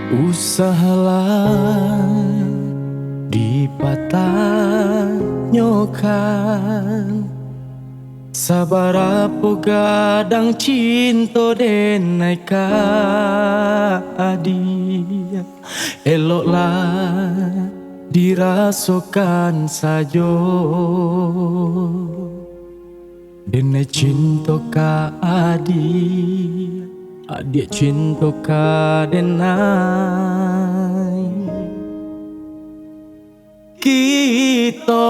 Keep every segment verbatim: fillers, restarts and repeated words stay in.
Usahlah dipatanyokan, sabarapo gadang cinto denai ka adiak, eloklah dirasokan sajo. Denai cinto ka adiak, adiak cinto ka denai. Kito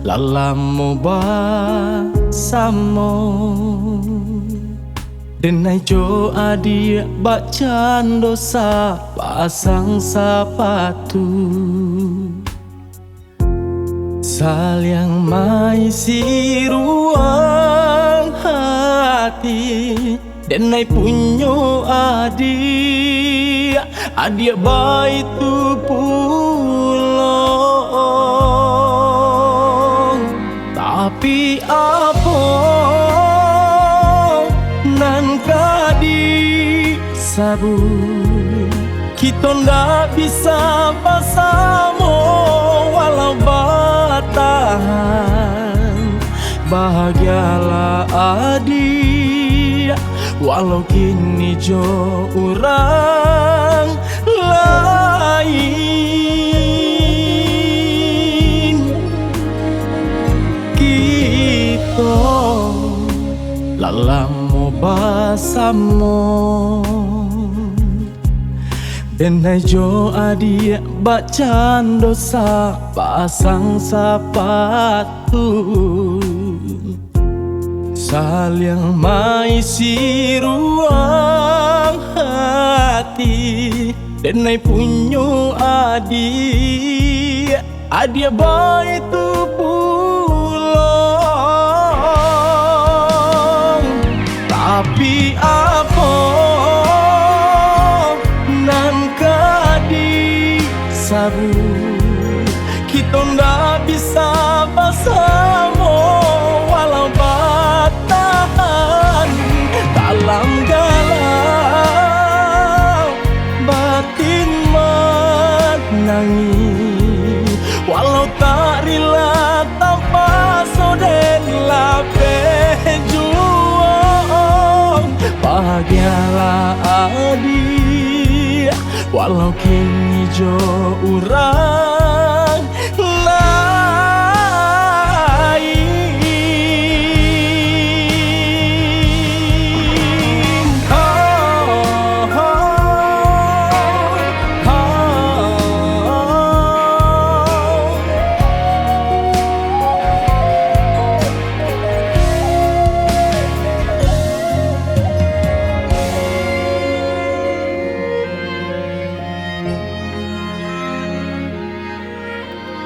lah lamo basamo, denai jo adiak bakcando sapasang sapatu. Saliang maisi ruang hati, denai punyo adiak, adiak baitu pulo. Tapi apo nan ka disabuik? Kito ndak bisa basamo walau batahan. Bahagialah adiak, walau kini jo urang lain. Kito lah lamo basamo, denai jo adiak bakcando sapasang sapatu. Saliang maisi ruang hati, denai punyo adiak, adiak baitu pulo. Tapi apo nan ka disabuik? Kito ndak bisa basamo walau batahan dalam galau. Batin manangih, walau tak rila tapaso den lapeh juo. Bahagialah adiak, walau kini jo urang lain.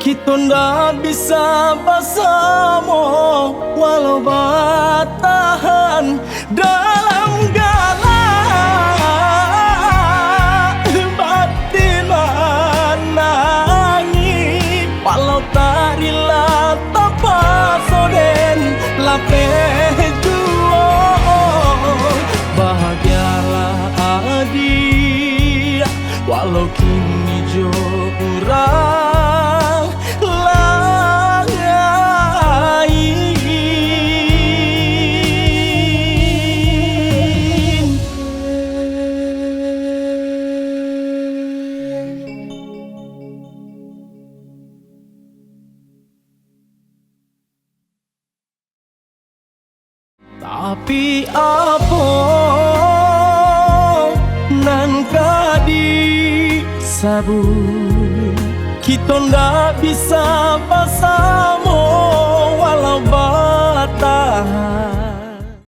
Kito ndak bisa basamo, walau batahan dalam galak. Batin manangih, walau tak rila tapaso den lapeh juo. Bahagialah adiak, walau kini jo urang lain. Tapi apo nan ka disabuik? Kito ndak bisa basamo walau batahan.